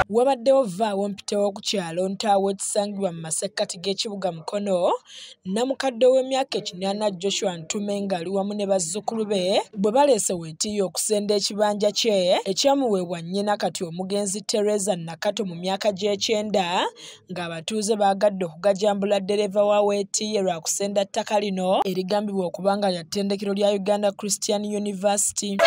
Wabaddewo vvaawo mpitewo ku kyalo Ntaawo ekisangibwa mu masekkati g'ekibuga Mukono, namukadde w'emyaka 80 Joshua Ntume ng'ali wamu ne bazzukulu be bwe baleese weetiiye okusenda ekibanja kye ekyamuweebwa nnyina kati omugenzi Teresa Nakato mu myaka gy'ekyenda, ng'abatuuze baagadde okugajambula ddereeva wa weetiiye lwa kusenda ttaka lino erigambibwa okuba nga lya ttendekero lya Uganda Christian University.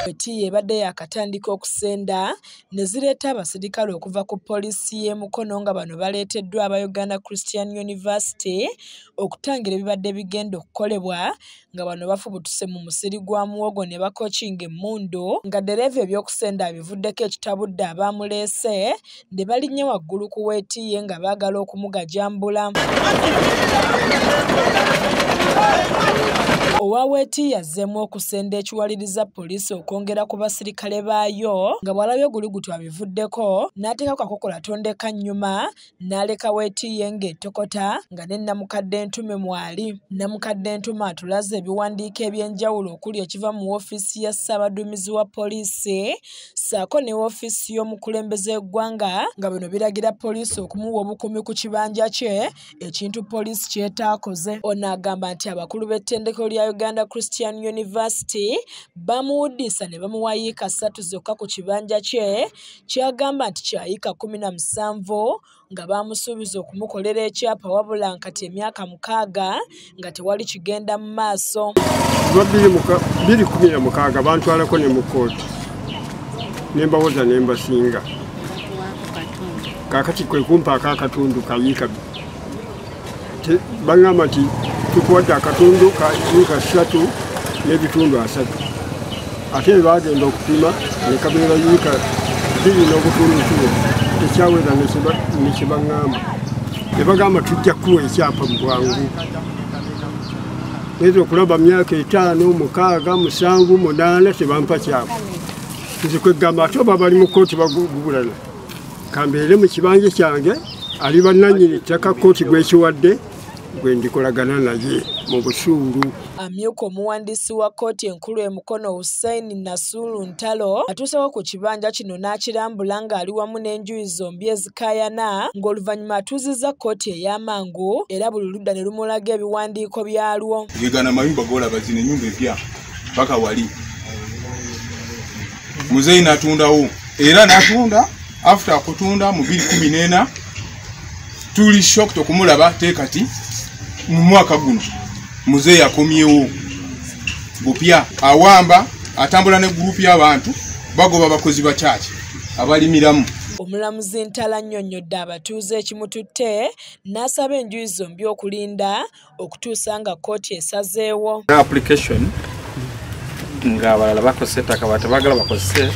Weetiiye ebadde yaakatandika okusenda ne zireeta abasirikale okuva ku poliisi y'e Mukono nga bano baleeteddwa aba Uganda Christian University okutangira ebibadde bigenda okukolebwa, nga bano bafubutuse mu musiri gwa muwogo ne bakokinga emmundu, nga ddereeva ebyokusenda abivuddeko ekitabudde abaamuleese ne balinnya waggulu ku weetiiye nga baagala okumugajambula. Owa weetiiye azzeemu okusenda ekiwaliriza poliisi okwongera ku basirikale baayo, nga bw'alabye ogulugutw abivuddeko n'ateekako akakokola tondeka nnyuma n'aleka weetiiye ng'etokota nga ne Namukadde Ntume mwali. Namukadde Ntume atulaze ebiwandiiko eby'enjawulo okuli ekiva mu woofiisi ya Ssaabaduumizi wa poliisi ssaako ne woofiisi y'omukulembeze w'eggwanga, nga bino biragira poliisi okumuwa obukuumi ku kibanja kye, ekintu poliisi ky'etaakoze. Ono agamba nti abakulu b'ettendekero lya Uganda Christian University bamuwuddisa ne bamuwa yiika 3 zokka ku kibanja kye kyagamba nti kya yiika 17, nga bamusuubiza okumukolera ekyapa wabula nkati emyaka 6 nga tewali kigenda mu maaso. 2016 bantwalako ne mu kkooti ne mbawoza ne mbasinga. Kaakati kwe kumpaako akatundu ka yiika, bangamba nti tukuwadde akatundu ka yiika 3 n'ebitundu 3, ate bagenda okupima ne kabeera yiika 2 n'obutundu 2, tekyawera ne kye baŋŋamba. Ne bagamba tujja kuwa ekyapa mu bwangu. Neza okulaba myaka 5, 6, 7, 8 tebampa kyapa. Nze kwegamba ate oba bali mu kkooti bagugulana, kambeere mu kibanja kyange ali bannannyini ttaka kkooti gwekiwadde gwe ndikolagana naye mu busuulu. Amyuka omuwandiisi wa kkooti enkulu e Mukono Hussein Nasulu Ntalo atuusewo ku kibanja kino n'akirambula ng'ali wamu n'enjuyi zombi ezikaayana, ng'oluvannyuma atuuzizza kkooti ey'amangu era buli ludda ne lumulaga ebiwandiiko byalwo. Gegana mayumba g'olaba zino ennyumba empya paka wali. Muzeeyi n'atundawo era n'atunda after kutunda mu 2014 tuli shocked okumulaba te kati mu mwaka guno muzeeyi akomyewo bupya awamba atambula ne gurupu y'abantu bagoba abakozi ba church abalimiramu. Omulamuzi Ntala annyonnyodde abatuuze ekimututte n'asaba enjuyi zombi okulinda okutuusa nga kkooti esazeewo. Application ng'abalala bakozesa ettaka batebaagala bakozese,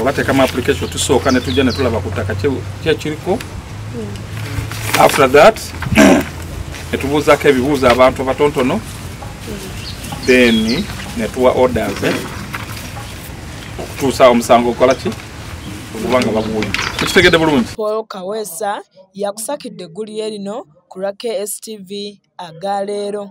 bateekamu application tusooka ne tujja ne tulaba ku ttaka kyekiriko. After that ne tubuuzaako ebibuuzo abantu abatonotono, then ne tuwa orders okutuusa omusango okola ki okuba nga baguwulira. Tukitegedde bulungi. Paul Kaweesa yakusakidde eggulire lino ku lwa KSTV agaleero.